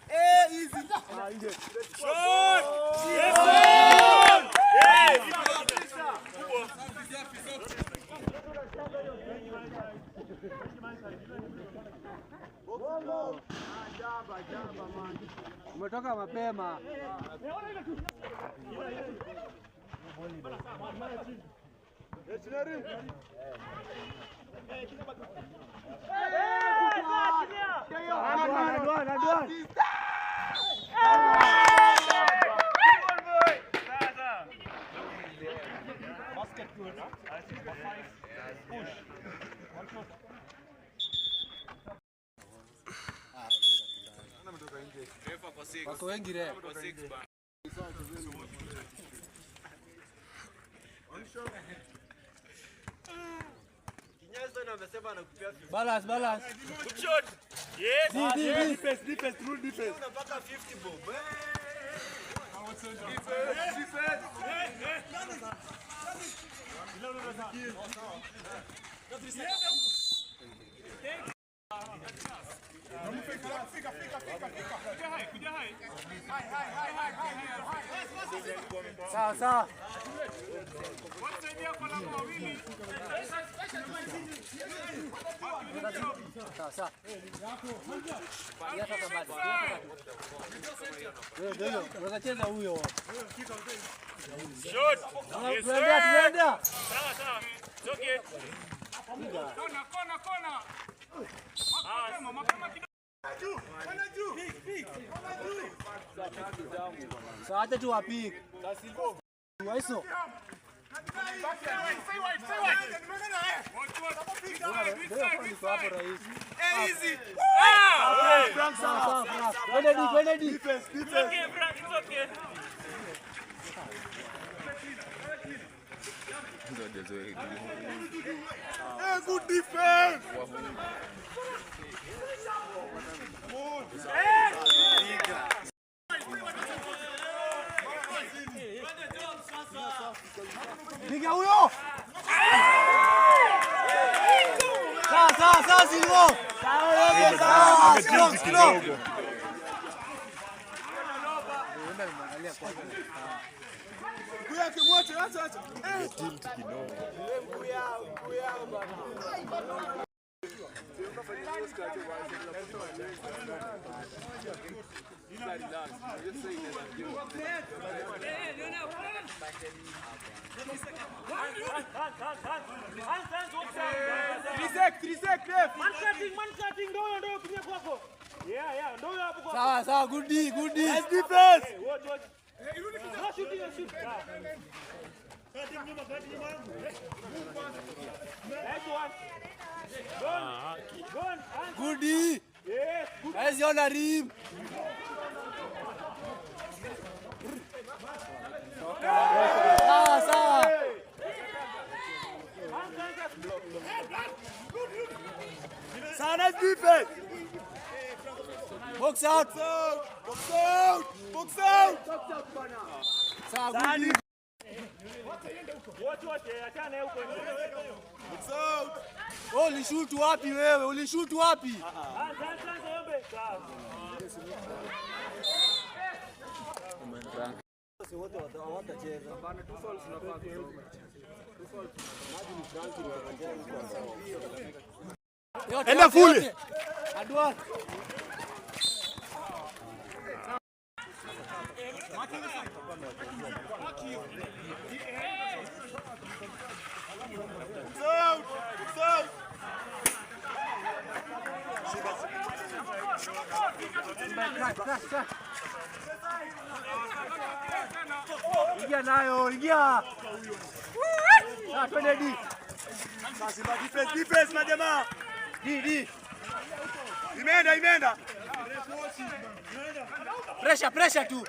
Eh, easy. Shot! Yes, sir! Yes! Umetoka mapema. Wako wengi leo. Balance, balance. Good shot. Yes. D, D, D. Defense, defense, rule defense. Sawa, sawa. Sawa, sawa. Wewe ndio unaweza cheza huyo. Shot. Yes, Tunaenda, sir. tunaenda. Sawa, sawa. It's okay. Kona, kona, kona. Mapema, mapema kidogo. Sawa, acha tu wapik. Waiso. Stay wide, stay wide. Watch, watch. This side, this Ndio side, this iko hapo side. rahisi. Easy. Ah! Frank, Sawa, sawa, sawa. Twende D, twende D. Defense, It's defense. okay, Frank. It's okay. Hey, good defense. Piga huyo. Sawa, sawa, sawa Silvo. Sawa, slow, slow. Mguu yake mwache, acha, acha. Eh. Man cutting, ndio huyo, ndio huyo, piga kwako. Yeah, yeah, ndio huyo hapo kwako. Sawa, sawa, good D, good D. Nice defense. Hey, watch, watch. No shooting, no shooting. Yeah. Nice one. Gone. Gone. Hands. Good D. Yes, good. Hawezi ona rim. Sawa, sawa. Hands, hands, hands. Sawa, nice defense. Box out. Box out. Box out. Sawa, good D. Watch, watch. Eh, achana naye huko nje. Box out. Wewe ulishoot wapi wewe? Ulishoot wapi? Hands, hands, hands, Oyombe. Sawa. Yote, Enda yote, full. yote. Adwan. Box out. Box out. Ingia nayo, ingia. Sawa, twende D. Sasa Simba defense, defense majamaa. D, D. Imeenda, imeenda. Pressure, pressure tu.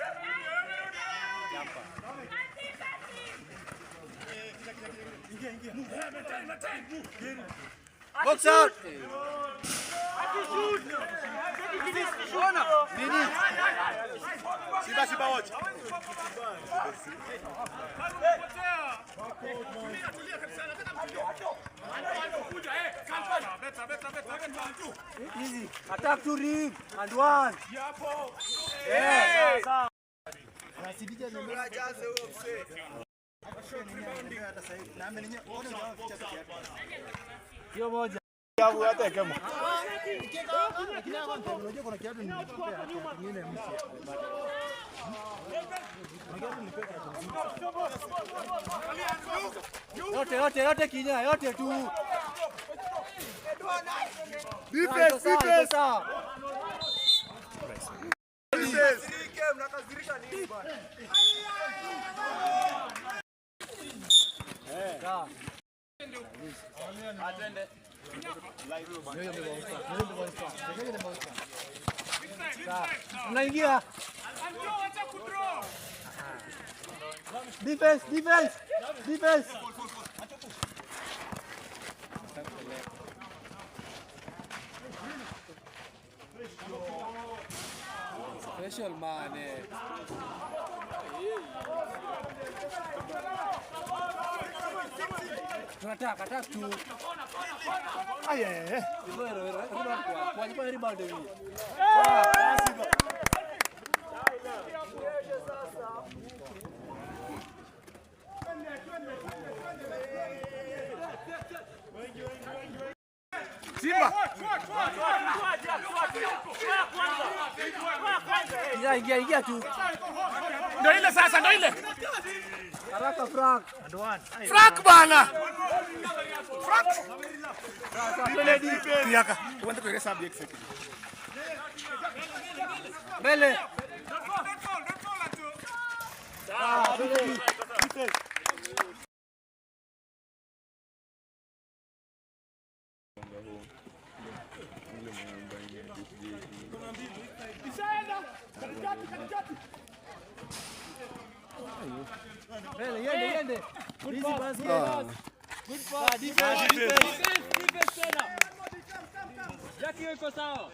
Box out. Nini? Simba, Simba watch. Easy. Attack to rim and one. Yeah, sawa. Hiyo moja. Yote yote yote kinya yote tu. Defense, Sawa, defense. sawa. Sawa. Sawa. Unaingia. Defense, defense, defense. Special man. Eh. Tunataka attack tu. Aye. Rebound kwa kwa rebound hivi. Simba. Ingia ingia ingia tu. Ndio ile sasa, ndio ile. Haraka Frank. Frank bana. Frank. Twende. Yaka. Uende kwa hesabu yake. Mbele. Ah, twende. Mbele, yende, yende. Easy basket. Good pass. Defense, defense. Defense, defense tena. Jackie hiyo iko sawa.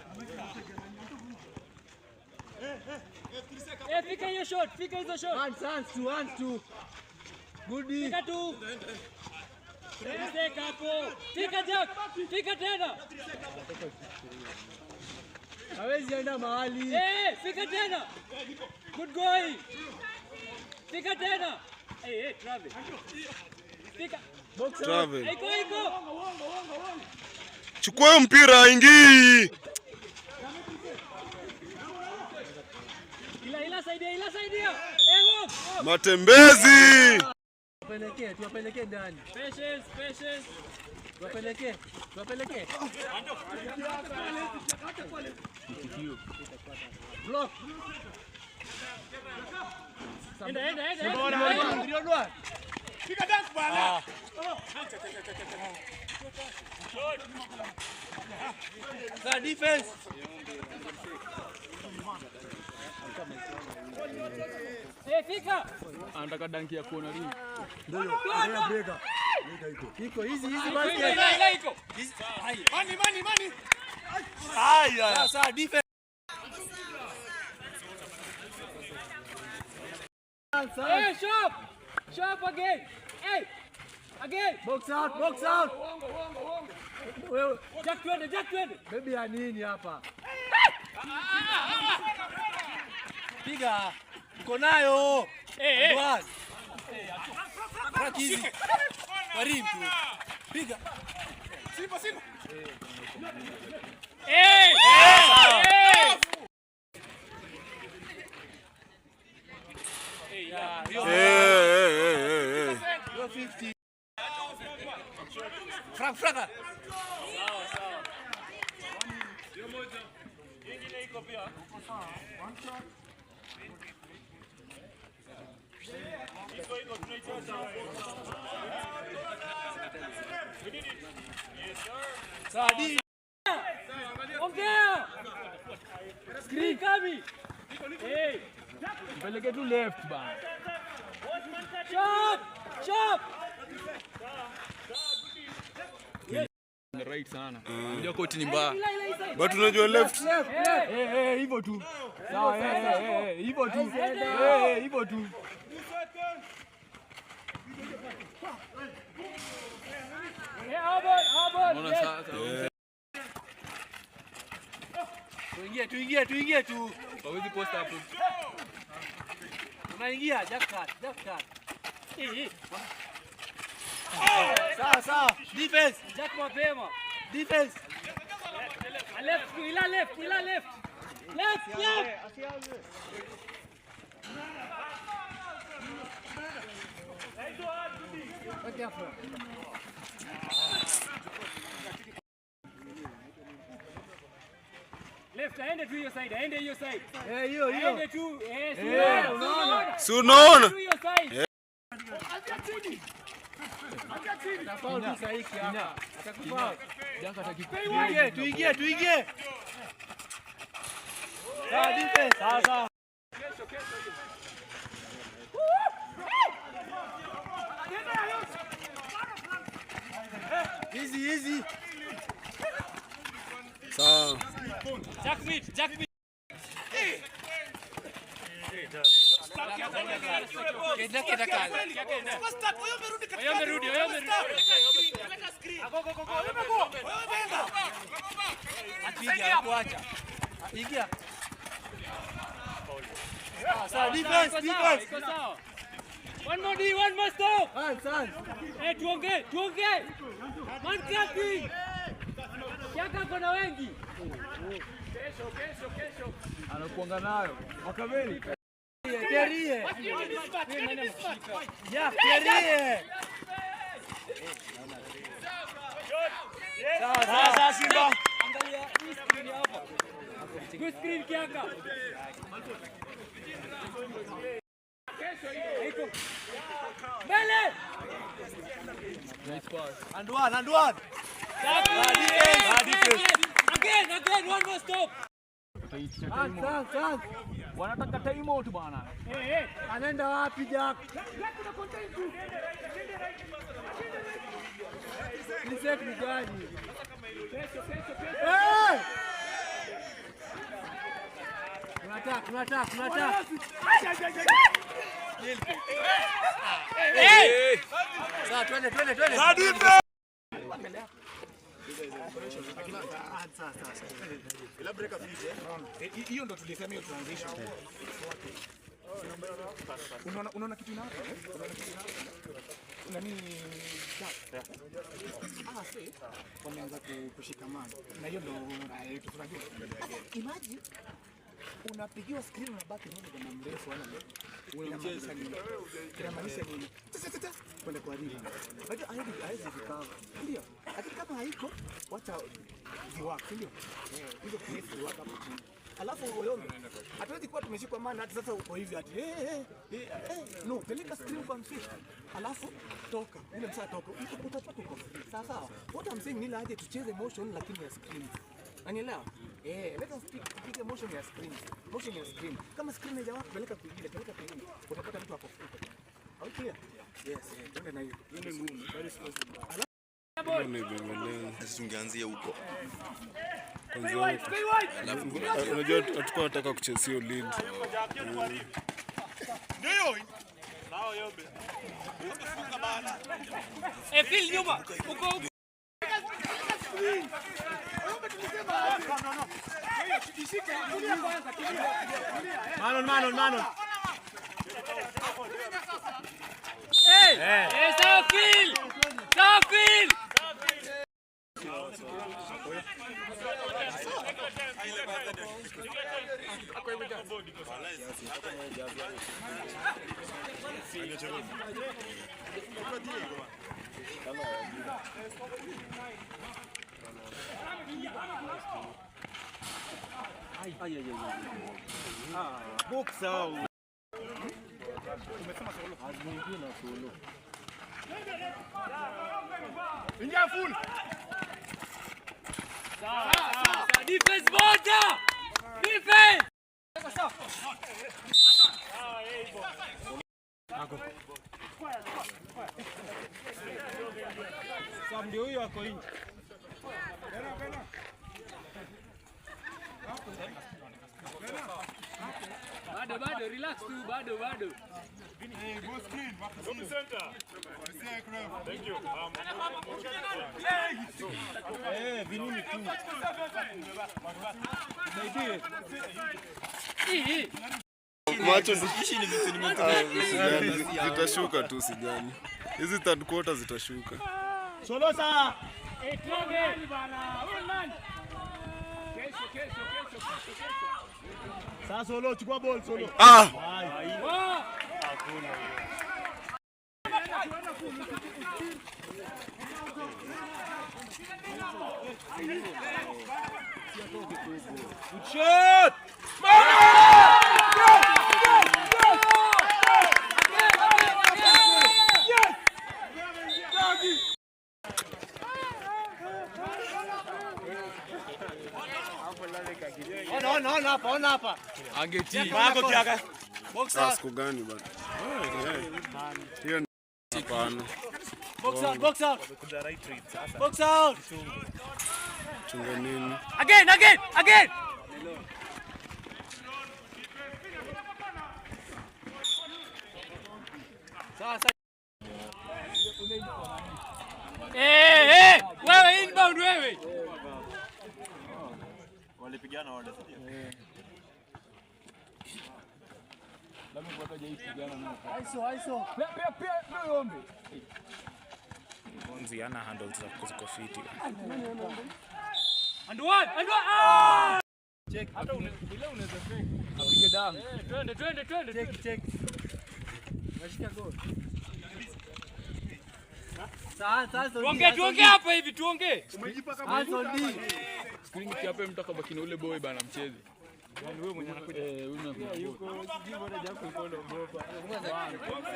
Eh, fika hiyo shot, fika hizo shot. Hands, hands two, hands two. Good D. Fika tu. Mistake hapo. Fika Jack, fika tena. Hawezi enda mahali. Eh, fika tena. Good going. Fika tena. Eh, eh, travel. Fika. Box out. Travel. Iko iko. Chukua hiyo mpira ingii. Ila ila saidia, ila saidia. Eh, hop. Hop. Matembezi. Tuwapelekee, tuwapelekee ndani. Patience, patience. Tuwapelekee, tuwapelekee. Block. Enda, enda, enda. Enda. Three on one. Piga dance bana. Sasa defense. Eh, fika. Anataka danki ya kuona ring. Iko easy, easy Ila basket. ila ila iko. Money, money, money. Sasa defense. Hey, sharp. Sharp again. Hey. Again. Box out, box out. Wewe Jack twende, Jack twende. baby ya nini hapa? Piga. Uko nayo. Eh, eh. One. Frank easy. Karim tu. Piga. Simba, Simba. Hey. Hey. Eh, eh, eh, eh. Hiyo 50. Frank, Frank. Sawa, D. Ongea. Screen kami. Hey. Peleke tu left bana. Sharp. Sharp. Right sana. Unajua koti ni mbaya. Ila ila inside. But unajua left. Left, left. Eh, eh, hivyo tu. Sawa, eh, eh, eh, hivyo tu. Eh, eh, hivyo tu. Hey, Albert, Albert. Unaona Yes. sasa. Tuingie, tuingie, tuingie tu. Hawezi post hapo. Unaingia, just cut, just cut. Sawa sawa. Defense, Jack mapema. defense. Left, ila left, ila left. Left, left. Left, aende tu hiyo side, aende hiyo side. Eh, hiyo hiyo. Aende tu, eh, si unaona. Si unaona? Tu hiyo side. Atafaul tu sahi kiaka. Atakufaul. Tuingie, tuingie, tuingie. Sawa, defense. Sawa sawa. Easy, easy. Sawa. Jack mid, Jack mid. Oyo amerudi, oyo amerudi. Piga, kuacha. Ingia. Sawa, sawa, defense, Iko sawa, defense. iko sawa. One more D, one more stop. Hands, hands. Eh, tuongee, tuongee. Man clapping. Kiaka kona wengi. Anakuanga nayo. Makaveli. Kerie. Ya, kerie. Sawa, sawa. Simba. Angalia hii screen hapa. Good screen Kiaka. Haiko. Mbele. Nice pass. And one, and one. Again, again, again, one more stop. Wataitisha Hands, time out. hands, hands. Wanataka time out bana. Eh, eh. Anaenda wapi Jack? Ni set ni gani? Eh! Tunataka, tunataka, tunataka. Eh! Sawa, twende, twende, twende. Hiyo ndo tulisema hiyo transition. Unaona unaona kitu inahappen? Unaona kitu inahappen? Nani ah, see, wameanza kushikamana na hiyo ndo raha yetu tunajua. Imagine unapigiwa screen unabaki nini kama mrefu ana inamaanisha nini? Inamaanisha nini? Tsa, tsa, tsa, kwenda kwa nini? Unajua haiwezi haiwezi recover. Ndio. Lakini kama haiko wacha ziwak, si ndio? Eh, hizo create ziwak hapo chini. Alafu Oyombe, hatuwezi kuwa tumeshikwa maana hata sasa uko hivi ati eh eh eh eh, no, peleka screen kwa mfish. Alafu toka. Ule msaa toka. Utapata uko free. Sawa sawa. What I'm saying ni ile aje tucheze motion lakini ya screen. Unanielewa? Eh, let us pick a motion ya screen. Motion ya screen. Kama screen haijawaka peleka kwingine, peleka kwingine. Utapata mtu hapo free. Are we clear? Yes, eh, twende na hiyo. Twende ngumu. Very slow. Sisi tungeanzia huko. Stay wide, stay wide. Unajua hatukuwa tunataka kucheza hiyo lead. Eh, Phil nyuma. Uko uko. Manon, Manon, Manon. Eh! Eh, sawa Phil. Sawa Phil. Ingia full. Sawa, sawa. Defense moja. Defense. Sam ndio huyo ako nje. Bado bado relax tu bado bado. Go screen. Thank you. Eh, vinini tu. Macho usijali, zitashuka tu, sijali. Hizi third quarter zitashuka. Solosa. Eh, Travel. Sasa Solo chukua ball Solo. Ah! Wa. Good shot! Ona, ona, ona hapa, ona hapa. Angetii. Box Ah, out, siku gani bana? Hiyo ni hapana. box out, box out. Box out. Chunga nini? Again, again, again. Sawa, sawa. Eh, eh, wewe inbound wewe. Walipigana wale. Aiso, aiso. Pia pia pia pia Yombe. Bonzi ana handles za ziko fiti. And one, and one. Ah! Hata ile unaweza fake. Apige damu. Eh, twende, twende, twende. Check, check. Unashika goal. Sawa, sawa, Tuongee, tuongee hapa hivi, tuongee. Anson D. Screen ikiape mtu akabaki na ule boy bana mcheze. Yaani wewe mwenye anakuja. Eh, huyu mwenye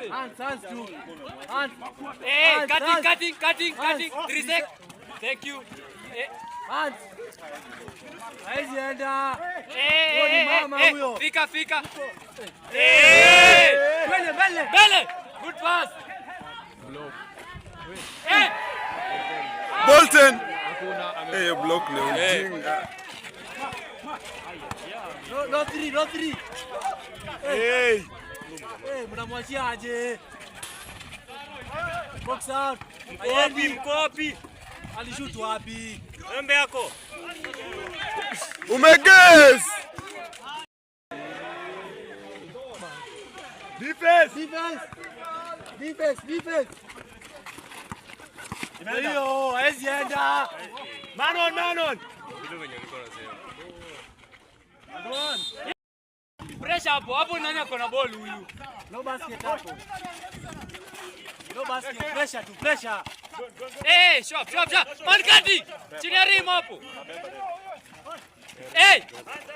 Hans, Hans tu. Hans, Eh, Hans, cutting, Hans. cutting, cutting, cutting. Hans. 3 sec. Thank you. Eh, Hans. Haizi enda. eh, Huyo ni eh, eh, mama eh, huyo. Fika, fika. Eh! Mbele, mbele. Mbele. Good pass. Eh, Bolton. Hakuna ame Eh, hiyo block ni ujinga. No, no three, no three. Hey. Eh, mnamwachia aje? Box out. Mko wapi? Mko wapi? Alishoot wapi? Embe yako. Umeguess. Defense. Defense. Defense, defense. Hiyo, haizi enda. Man on, man on. pressure hapo. Hapo nani ako na ball huyu? No basket hapo. No basket, pressure tu, pressure. Eh, shop, shop, shop. Man cutting. Chini ya rim hapo. Eh,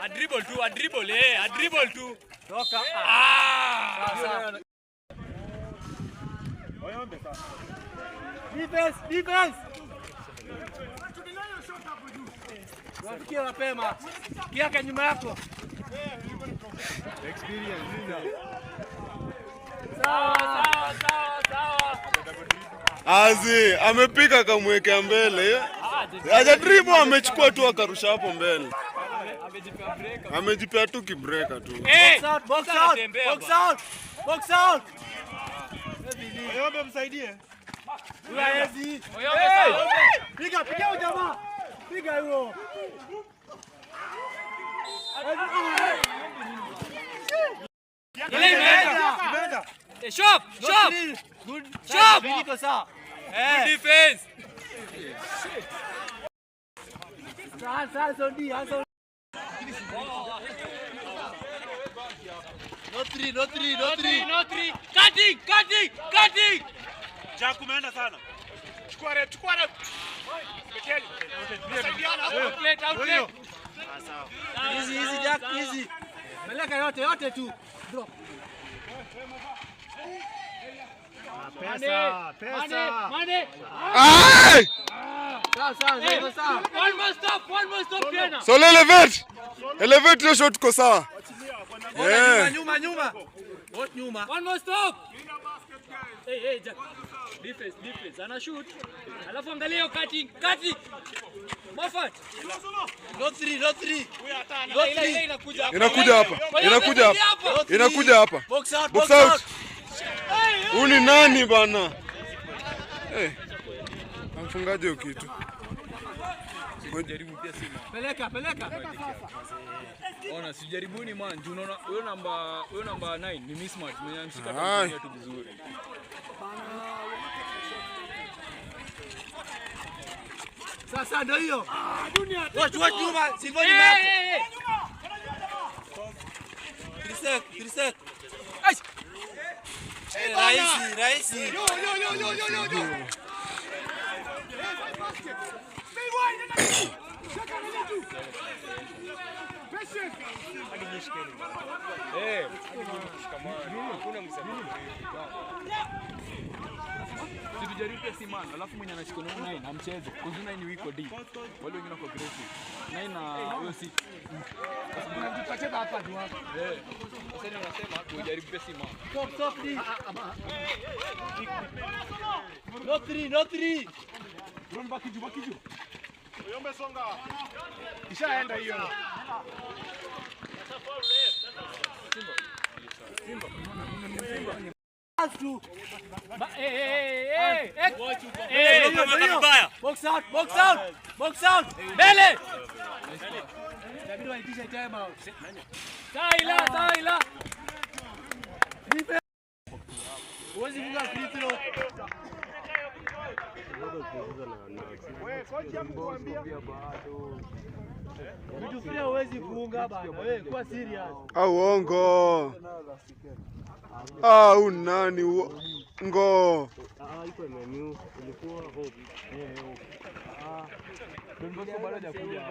a dribble tu, a dribble, eh, a dribble tu. Toka. Ah! Sawa. Defense, defense. Wafikie mapema. Kiaka nyuma yako. Sawa, sawa, sawa, sawa. Azi, amepika akamwekea mbele. Haja dribble, amechukua tu akarusha hapo mbele. Amejipea break. Amejipea tu kibreka tu. Eh, Box out, box sasa out, anatembea box bwana. out, box out. Oyombe msaidie. Huyu haezi. Oyombe sawa. Piga, piga huyo jamaa. Piga huyo. Ile imeenda. Imeenda. Eh, shop, shop. Good. Shop. Iko sawa. Good defense. Sawa, sawa, Sondi, Hanson. No three, no three, no No three. three, no three. Cutting, cutting, cutting. Jack umeenda sana. Outlet, outlet. Easy, easy, Jack, easy. Peleka yote, yote tu. Drop. Pesa, pesa. Mane, mane. Ai! Sawa, sawa, Eh, sawa, sawa. one more stop, one more stop tena. Solo elevate. Elevate hiyo shot iko sawa. Nyuma, Eh. nyuma, nyuma. What nyuma? One more stop. Hey, hey, Jack. Defense, defense. Ana shoot. Alafu angalia hiyo cutting, cutting. Moffat. No three, no three. Ile ile ile inakuja hapa. Inakuja hapa. Inakuja hapa. hapa. Inakuja hapa. Box out, Box box out. out. Huyu ni nani bana? Eh. Amfungaje hiyo kitu? Jaribu pia si man. Peleka, peleka. Ona, sijaribuni man, juu unaona huyo namba 9 ni mismatch, mwenye amshika Ai. atatumia tu vizuri. Sasa ndio hiyo. Watch, watch nyuma, Silva nyuma yako. Trisek, Trisek. Eh, Rahisi, rahisi. Yo yo yo yo yo yo yo. Eh, five basket. Stay wide nenda juu. Shaka nenda juu. Patience. Eh, Si tujaribu pia si man, alafu mwenye anashika na 9 amcheze. Cause 9 ni wiko D. Wale wengine wako aggressive. 9 na huyo 6. Tutacheza hapa tu hapa. Eh. Sasa ndio nasema tujaribu pia si man. Stop, stop, D. No three, no three. Run back juu, back juu. Ishaenda hiyo. Eh, eh, eh, eh. Eh, Kama vibaya. Box out, box out, box out. Mbele. Inabidi waitishe time out. Taila, taila. Huwezi funga free throw. Vitu free huwezi funga bana. Wewe kuwa serious. Au uongo. Au nani uongo. Don Bosco bado hajakuja.